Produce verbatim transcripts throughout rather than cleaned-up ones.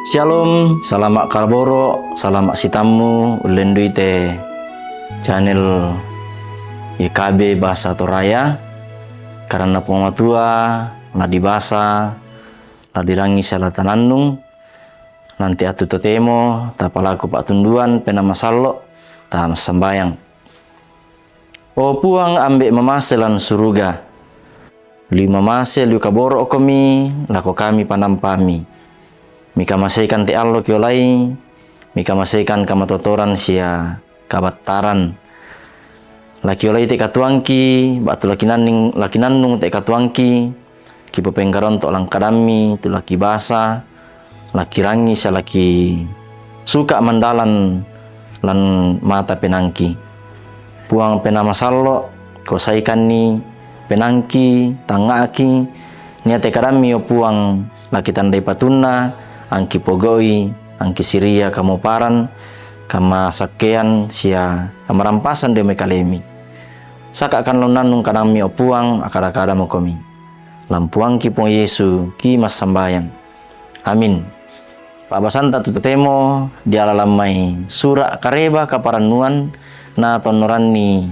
Shalom, salama' kalaboro', salama' sitammu ullendui te channel Y K B Bahasa Toraya. Karana Puang Matua la dibasa, la dirangi sia la tanannung. Nanti attu totemo tapalaku pa'tunduan Penaa Masallo', tamassambayang. O Puang, Ambe' mamase lan suruga, liu mamase liu kaboro'komi lako kami panampami. Mikamaseikan te allo kiolai, mikamaseikan kamatotoran sia kabattaran. Lakiolai te katuoangki, ba'tu lakinanning-, lakinannung te katuoangki, kipopengkaronto' lan kadammi tu lakibasa, lakirangi sia lakisuka mandalan lan mata penaangki. Puang Penaa Masallo', kosaikanni penaangki, tangnga'ki, niate kadammi, o Puang, lakitandai patunna, angki pogau'i, angki siria kamoparan, kamasakkean sia kamarampasan dio mai kalemi. Saka' kan launannung kadammi, o Puang, akkada-kadamokomi. Lan Puangki Puang Yesu ki massambayang. Amin. Pa'basanta tu totemo diala lan mai sura' Kareba Kaparannuan natonnoranni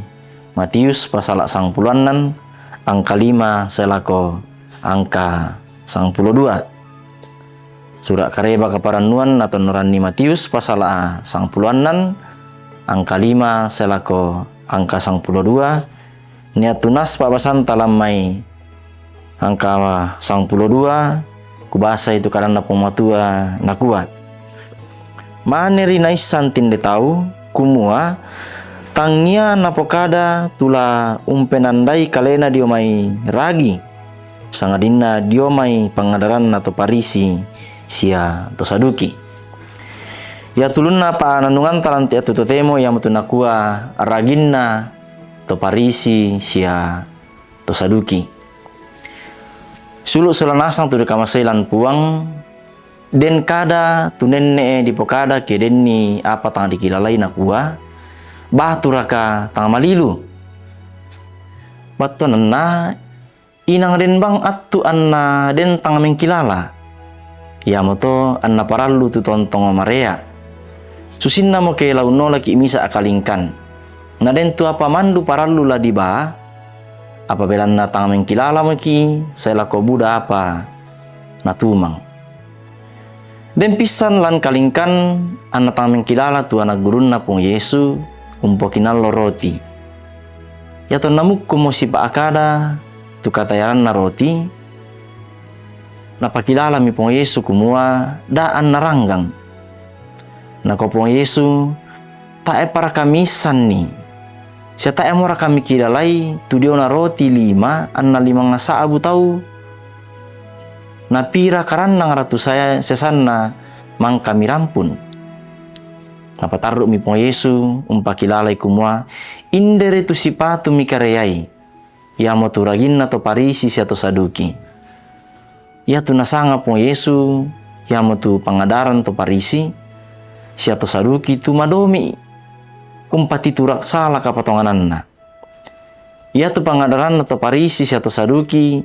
Matius pasala' sangpulo annan, angka lima sae lako angka sangpulo dua. Sura' Kareba Kaparannuan natonnoranni Matius pasala' sangpulo annan, angka lima sae lako angka sangpulo dua. Nia tunas pa'basanta lan mai angka sangpulo dua, kubasai tu kadanNa Puang Matua, nakua, Maneri naissan tinde tau, kumua, tangngia napokada tu la umpenandai kalena dio mai ragi, sangadinna dio mai pangadaranna to Parisi sia to Saduki. Iatu ulunna pa'nannunganta lan te attu totemo iamotu nakua raginna to Parisi sia to Saduki. Sulu' sola nasang tu dikamasei lan Puang, den kada tu nenne'e dipokada ke denni apa tang dikilalai, nakua, baturaka tang malilu? Battuananna, inang den bang attu anna den tang mengkilala, iamoto anna parallu tu tontong marea. Susinnamo ke la unnolaki' misa' akalingkan, na den tu apa mandu parallu la dibaa, apa belanna tang mengkilalamoki' sae lako buda apa natumang. Den pissan lan kalingkan anna tang mengkilala tu ana' gurunNa Puang Yesu umpokinallo roti. Iatonna mukkumo sipa'akada tu katayaranna roti, napakilalami Puang Yesu kumua da' anna ranggang. Nakua Puang Yesu, tae'paraka miissanni? Sia tae'moraka mikilalai tu diona roti lima anna limang sa'bu tau? Napira karannang ratu sae sesanna mangka mirampun? Napatarru'mi Puang Yesu umpakilalai kumua, indere tu sipatu mikareai, iamotu raginna to Parisi sia to Saduki. Iatu nasanga Puang Yesu, iamotu pangadaran to Parisi sia to Saduki tu madomi' umpatiturak sala kapatongananna. Iatu pangadaranna to Parisi sia to Saduki,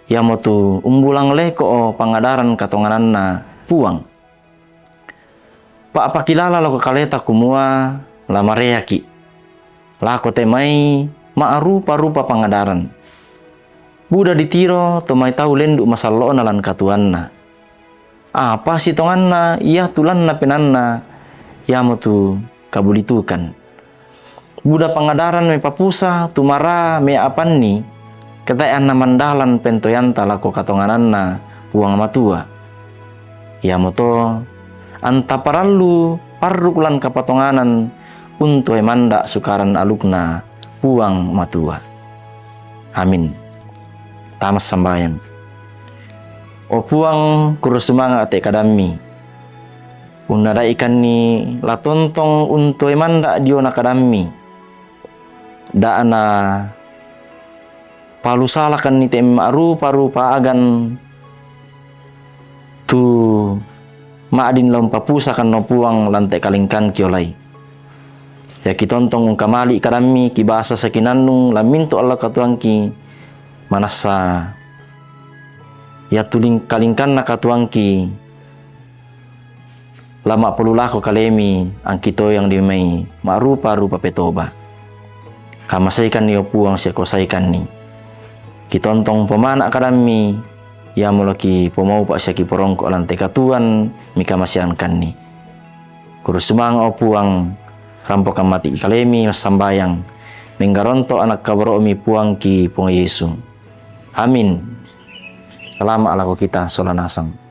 iamotu umbulang leko'o pangadaran katongananna Puang. Pa'pakilala lako kaleta kumua la mareaki' lako te mai ma'rupa-rupa pangadaran. Buda ditiro to mai tau lendu' masallo'na lan katuoanna. Apa sitonganna iatu lanna penaanna, iamotu kabulitukan. Buda pangadaran mepapusa tu mara meapanni, ke tae' anna mandalan pentoeanta lako katongananna Puang Matua. Iamoto anta parallu parruk lan kapatonganan untu' manda' sukaran alukna Puang Matua. Amin. Tamassambayang. O Puang, kurre sumanga' te kadammi. Unnada'ikanni la tontong untu' manda' diona kadammi. Da' napalusalakanni te ma'rupa-rupa agan tu ma'din la umpapusakanno Puang lan te kalingkan kiolai. Iaki tontong ungkamali' kadammi kibasa sakinannung lan mintu' allo katuoangki, manassa iatu ling-, kalingkanna katuoangki La ma'polulako kalemi angkitoyang di mai ma'rupa-rupa petoba. Kamasaikanni o Puang sia kosaikanni. Kitontong pomana' kadammi, iamo la kipomaupa' sia kiporongko' lan te katuoan mikamaseankanni. Kurusumanga' o Puang, rampokan mati' kalemi massambayang, menggaronto' anak kaboro'mi Puangki Puang Yesu. Amin. Salama' lako kita sola nasang.